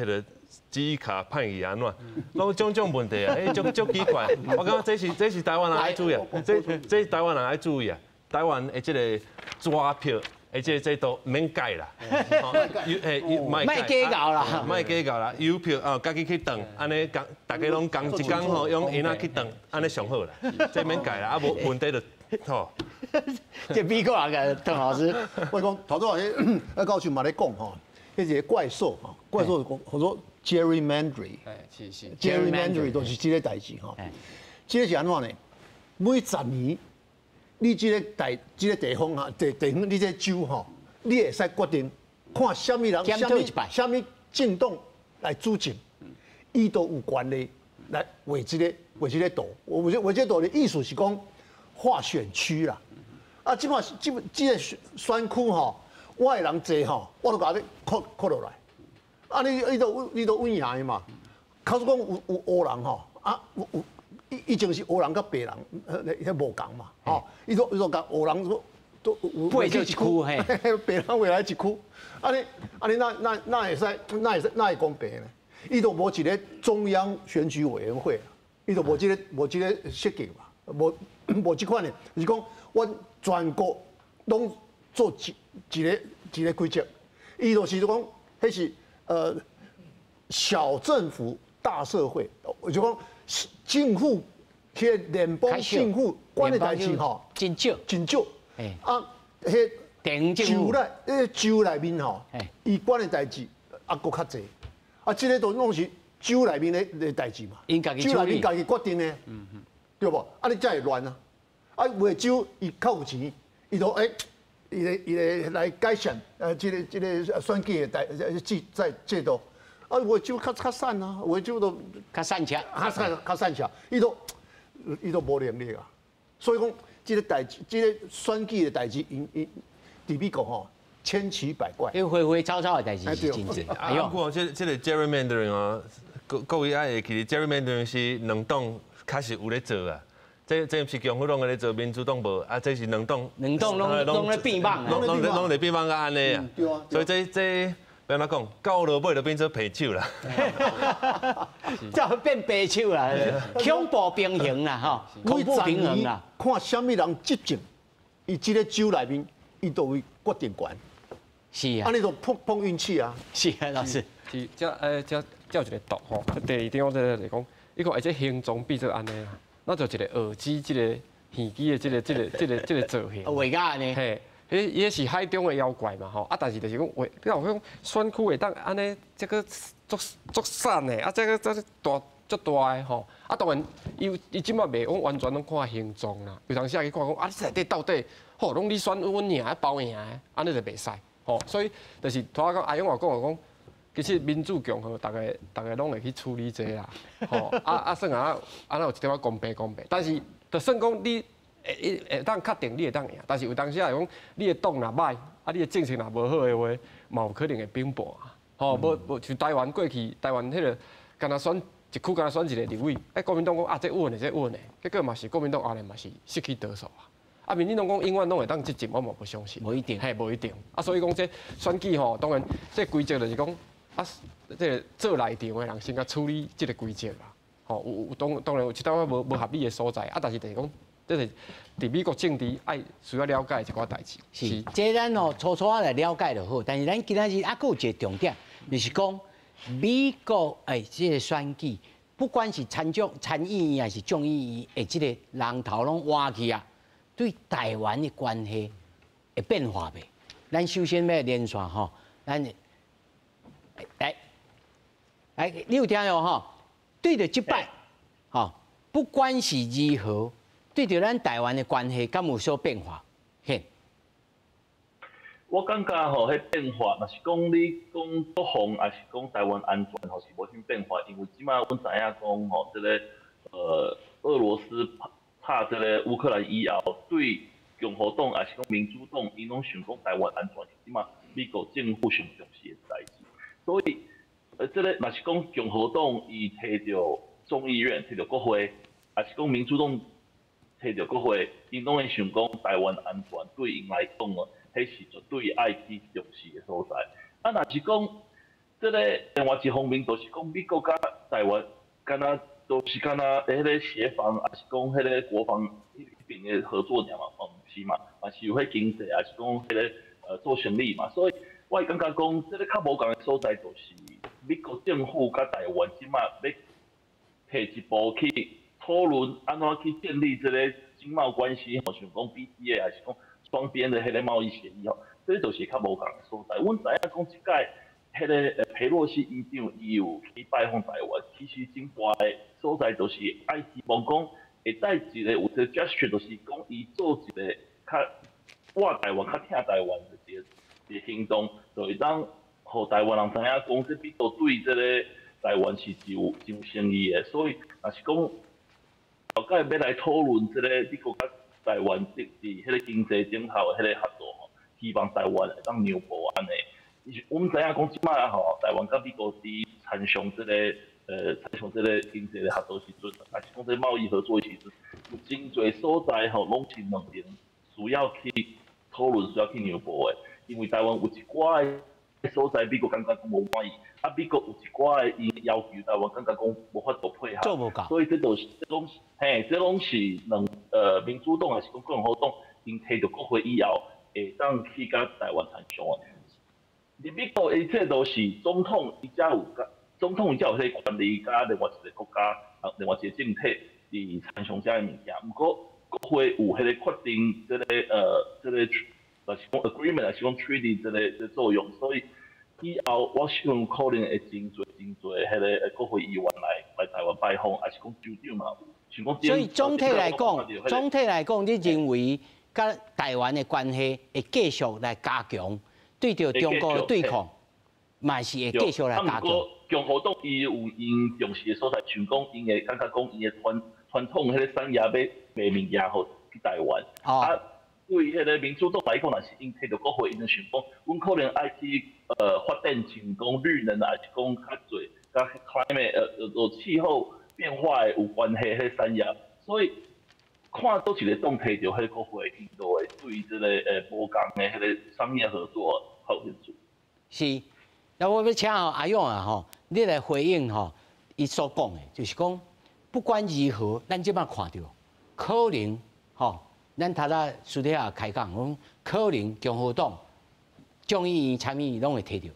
个紙卡歹去按怎，攏種種問題啊！欸，足足奇怪。我感覺這是台灣人愛注意啊，這是台灣人愛注意啊。台灣的這個紙票的這個制度毋免改啦，莫計較啦，莫計較啦，郵票啊，家己去轉，按呢仝逐家攏仝一工吼，用嬰仔去轉，按呢上好啦，這免改啦，啊無問題就吼。這美國人个鄧老師，我講頭拄仔彼教授嘛咧講吼，彼一個怪獸吼，怪獸叫做 gerrymandering，是是，gerrymandering 就是這个代誌吼。這个是按怎呢？每10年，你這个大這个地方哈，地方你這个州吼，你會使決定看啥物人、啥物政黨來主政，伊都有權利來畫這个圖。畫這個圖的意思是講劃選區啦。啊，這馬這個選區吼，我的人濟吼，我都共你擴擴落來。啊，你都穩贏的嘛。假使講有烏人吼，啊有以前是黑人佮白人，彼無仝嘛，吼，伊都共黑人都劃做一區嘿，白人劃來一區，啊你那會使那會公平呢？伊都無一个中央選舉委員會，伊都無這個設計嘛，無這款的，就是講阮全國攏做一個規則，伊就是講，彼是小政府大社會，就講政府，彼个聯邦政府管的代誌吼，真少，真少。啊，彼州內，彼州內面吼，伊管的代誌啊，閣較濟。啊，這个都攏是州內面的代誌嘛，州內面家己決定的，對無？啊，你才會亂啊！啊，有的州伊較有錢，伊就欸，伊會來改善這個選舉的代制在制度。啊，有的州較散啊，有的州都較散赤，較散較散赤，伊都無能力啊。所以講，這個代誌，這個選舉的代誌，𪜶𪜶佇美國吼千奇百怪。因為花花草草的代誌是真濟。哎呦，這個 gerrymandering 哦，各位愛會記得 gerrymandering 是兩黨確實有咧做啊。這毋是共和黨咧做，民主黨無啊，這是兩黨。兩黨攏咧變蠓，攏咧變蠓甲按呢啊。所以這。欲按怎講，到落尾就變做白手啦，就變白手啦，恐怖平衡啦，吼，恐怖平衡啦。看啥物人執政，伊這个州內面，伊都有決定權。是啊。按呢就碰碰運氣啊。是啊，老師。是，這有一個圖吼，第二張這個來講，伊講這形狀變做按呢啦，那就一個耳機，這個耳機的這個造型。畫甲按呢。嘿。彼伊彼是海中的妖怪嘛吼，啊，但是就是講話，你若講選區會當按呢，這個足足散的，啊，這個大足大的吼，啊，當然伊伊這擺袂講完全攏看形狀啦，有當時去看講，啊，你內底到底，吼，攏你選阮贏，包贏的，按呢就袂使，吼，所以就是拄仔講阿勇話講講，其實民主共和，逐家攏會去處理這啦，吼，啊算啊，啊，有一點仔公平公平，但是就算講你。會會當確定你會當贏，但是有當時啊，講你的黨若䆀，啊你的政策若無好的話，嘛有可能會崩盤啊。吼，無無像台灣過去，台灣彼個敢若選一區，敢若選一個立委，哎，國民黨講啊，這穩的，這穩的，結果嘛是國民黨後來嘛是失去多數啊。啊，民進黨講永遠攏會當執政，我嘛無相信。無一定，嘿，無一定。啊，所以講這選舉吼，當然這規則就是講啊，這個做內場的人先共處理這個規則啦。吼，有當然有一點仔無合理的所在，啊，但是就是講。這是佇美國政治愛需要了解一寡代誌。是，這咱哦初初仔來了解就好，但是咱今仔日猶閣有一個重點，就是講美國這個選舉，不管是參眾參議院還是眾議院，這個人頭攏換去啊，對台灣的關係會變化袂？咱首先欲連線吼，咱來來，你有聽著吼？對著這擺，吼，不管是如何。對著咱台灣的關係，敢有所變化？嘿，我感覺吼，彼變化，若是講你講國防，抑是講台灣安全，吼是無啥變化，因為這擺阮知影講吼，這個俄羅斯拍這個烏克蘭以後，對共和黨抑是講民主黨，𪜶攏想講台灣安全是這擺美國政府上重視的代誌，所以這個若是講共和黨伊提著眾議院，提著國會，抑是講民主黨提著國會，𪜶攏會想講台灣安全對𪜶來講哦，彼是絕對愛去重視的所在。啊，若是講這個另外一方面，就是講美國佮台灣，敢若都是敢若彼個協防，抑是講彼個國防彼邊的合作爾嘛？哦，毋是嘛，嘛是有彼經濟，抑是講彼個做生意嘛。所以我會感覺講，這個較無仝的所在，就是美國政府佮台灣這擺欲退一步去討論按怎去建立這個經貿關係，吼，像講 BTA，抑是講雙邊的彼個貿易協議吼，這就是較無仝的所在。阮知影講這擺彼個裴洛西議長伊有去拜訪台灣，其實真大的所在就是愛希望講會帶一個有一個 gesture，就是講伊做一個較倚台灣、較疼台灣的一個行動，就會當予台灣人知影講，這美國對這個台灣是真有真有誠意的。所以，若是講後蓋欲來討論這個美國佮台灣佇彼個經濟頂頭的彼個合作吼，希望台灣會當讓步按呢。阮知影講這擺吼，台灣佮美國佇參詳這個經濟的合作時陣，抑是講這貿易合作的時陣，有真濟所在吼，攏是兩邊需要去討論、需要去讓步的。因為台灣有一寡的所在，美國感覺講無滿意，啊，美國有一寡的伊要求，台灣感覺講無法度配合，做無到。所以這就是這攏嘿，這攏是兩民主黨抑是講共和黨，𪜶提著國會以後，會當去佮台灣參詳的。佇美國的制度是總統伊才有總統伊才有彼個權利，佮另外一個國家啊，另外一個政體佇參詳遮的物件。毋過國會有彼個決定，這個就是講 agreement，抑是講 treaty 這個作用，所以以後我想可能會真濟真濟彼個國會議員來台灣拜訪，抑是講州長嘛有。所以總體來講，總體來講，你認為佮台灣的關係會繼續來加強，對著中國的對抗，嘛是會繼續來加強。共和黨伊有𪜶重視的所在，像講𪜶會感覺講𪜶的傳統彼個產業欲賣物件予去台灣。啊，對彼個民主黨來講，若是𪜶提著國會，𪜶就想講，阮可能愛去發展像講綠能，抑是講較濟佮 climate 氣候變化的有關係彼個產業，所以看佗一個黨提著彼個國會，𪜶就會對這個無仝的彼個商業合作較有興趣。是，那我欲請阿勇啊吼，你來回應吼，伊所講的，就是講不管如何，咱這擺看著可能吼，咱頭仔私底下開講，講可能共和黨眾議院、參議院攏會提著，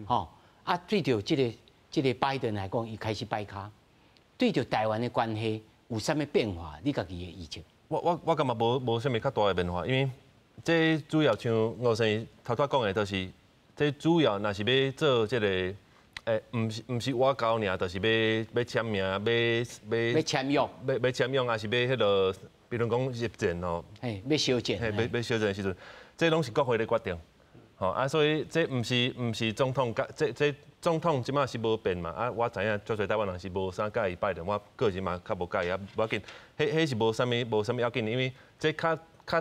吼啊，對著這個拜登來講，伊開始擺跤，對著台灣的關係有啥物變化？你家己的預測？我感覺無啥物較大的變化，因為這主要像吳生頭拄仔講的，就是這主要若是欲做這個，毋是外交爾，就是欲簽名，欲欲簽約，欲簽約，抑是欲彼個，比如講入戰吼，嘿，欲相戰，嘿，欲相戰的時陣，這攏是國會咧決定，吼啊，所以這毋是總統佮這總統這擺是無變嘛，啊，我知影足濟台灣人是無啥佮意拜登，我個人嘛較無佮意啊，無要緊，彼是無啥物要緊，因為這較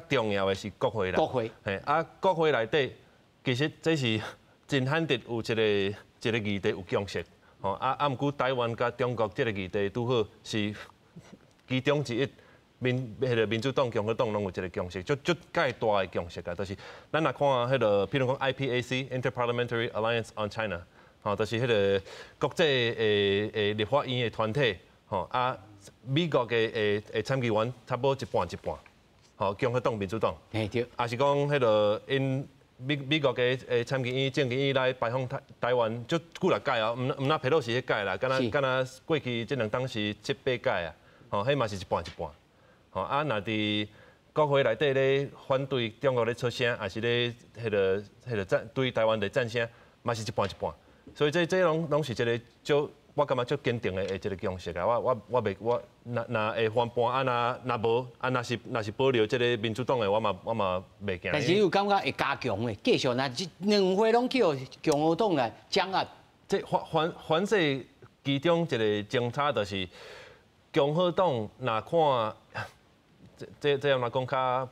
重要的是國會啦，國會，嘿，啊，國會內底其實這是真罕得有一個議題有共識，吼啊，毋過台灣佮中國這個議題拄好是其中之一，彼個民主黨、共和黨攏有一個共識，足足蓋大的共識啊，就是咱若看彼個，譬如講 IPAC Interparliamentary Alliance on China，吼，就是彼個國際的立法院的團體，吼啊，美國的參議員差不多一半一半，吼，共和黨、民主黨，嘿對，抑是講彼個𪜶美國的參議院、眾議院來拜訪台灣，足幾若屆哦，毋若佩洛西彼屆啦，敢若過去這兩冬是七八屆啊，吼，彼嘛是一半一半，吼啊，若佇國會內底咧反對中國咧出聲，抑是咧彼個贊對台灣咧贊聲，嘛是一半一半，所以這攏是一個足，我感覺足堅定的一個共識啊！我袂我若若會翻盤啊，若若無啊，若是保留這個民主黨的，我嘛袂驚。但是你有感覺會加強的，繼續若這兩會攏叫共和黨來掌握。這反正其中一個政策就是共和黨若看這按怎講較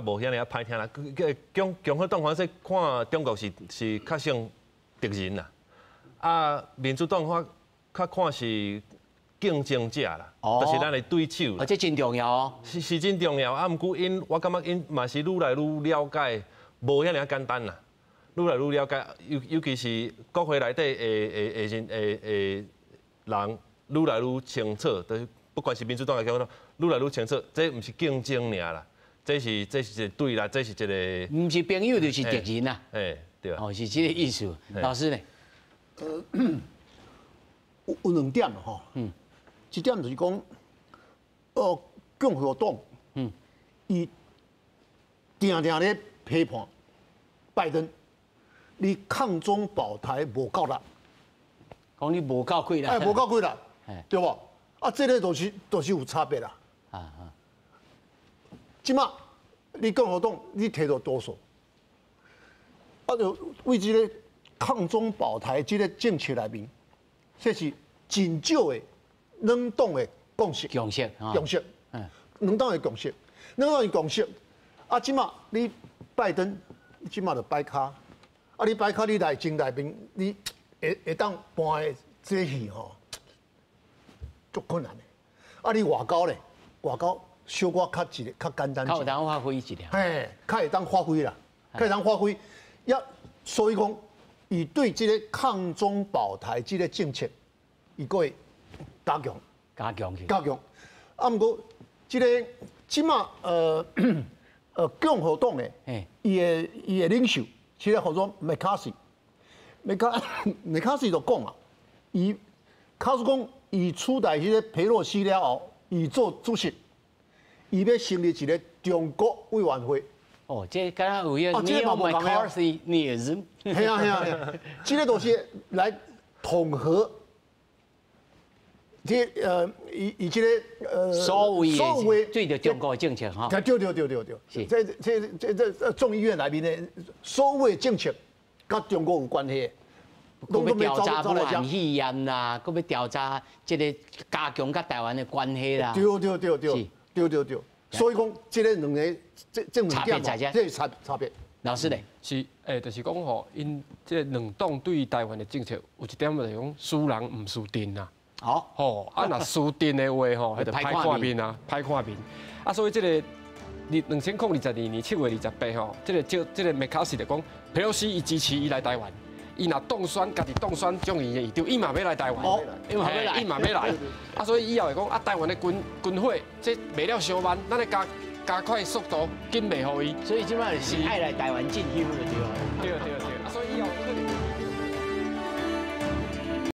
無遐爾仔歹聽啦。共和黨反正看中國是較像敵人啦，啊民主黨較較看是競爭者啦，就是咱的對手。哦，這真重要哦。是真重要啊！毋過𪜶，我感覺𪜶嘛是愈來愈了解，無遐爾簡單啦。愈來愈了解，尤其是國會內底的人愈來愈清楚，就是不管是民主黨抑共和黨，愈來愈清楚，這毋是競爭爾啦，這是一個對啦，這是一個。毋是朋友就是敵人啦。欸，對。哦，是這個意思。老師呢？有兩點吼，一點就是講，共和黨，伊定定咧批判拜登，你抗中保台無夠力，講你無夠氣力，哎，無夠氣力，對無？啊，這個就是有差別啦。這擺你共和黨你提著多數，啊，就為這個抗中保台這個政策內面，這是真少的兩黨的共識。共識，共識，兩黨的共識，兩黨的共識。啊，這擺你拜登，你這擺就擺跤，啊，你擺跤，你內政內面，你會當搬的這戲吼，足困難的。啊，你外交咧，外交小可較一個較簡單。較有當發揮一點。嘿，較會當發揮啦，較會當發揮。也所以講，伊對這個抗中保台這個政策，伊閣會加強。加強去。加強。啊，毋過這個這擺共和黨的，伊的領袖，這個叫做麥卡錫，麥卡錫就講啊，伊假使講伊取代彼個佩洛西了後，伊做主席，伊欲成立一個中國委員會。哦，這敢若有彼個 Neo McCarthyism。嘿啊嘿啊，這個都是來統合这伊这个所谓所谓对著中国的政策吼，对对对对对，这众议院内面的所有政策，佮中国有关系。阁欲调查武汉肺炎啦，阁欲调查这个加强佮台湾的关系啦。对对对对，对对对。所以讲，这个两个这两点，这是差别。老师咧，是，就是讲吼，𪜶这两党对台湾的政策有一点就是讲输人毋输阵啊。吼，啊，若输阵的话吼，彼就歹看面啊，歹看面。啊，所以这个2022年7月28吼，这个麦卡锡就讲，佩洛西伊支持伊来台湾。伊若当选，家己当选众议院议长，伊嘛欲来台湾，伊嘛欲来，伊嘛欲来。啊，所以以后会讲啊，台湾的军火这卖了伤慢，咱咧加快速度，紧卖予伊。所以这摆是爱来台湾进修就对。对对对。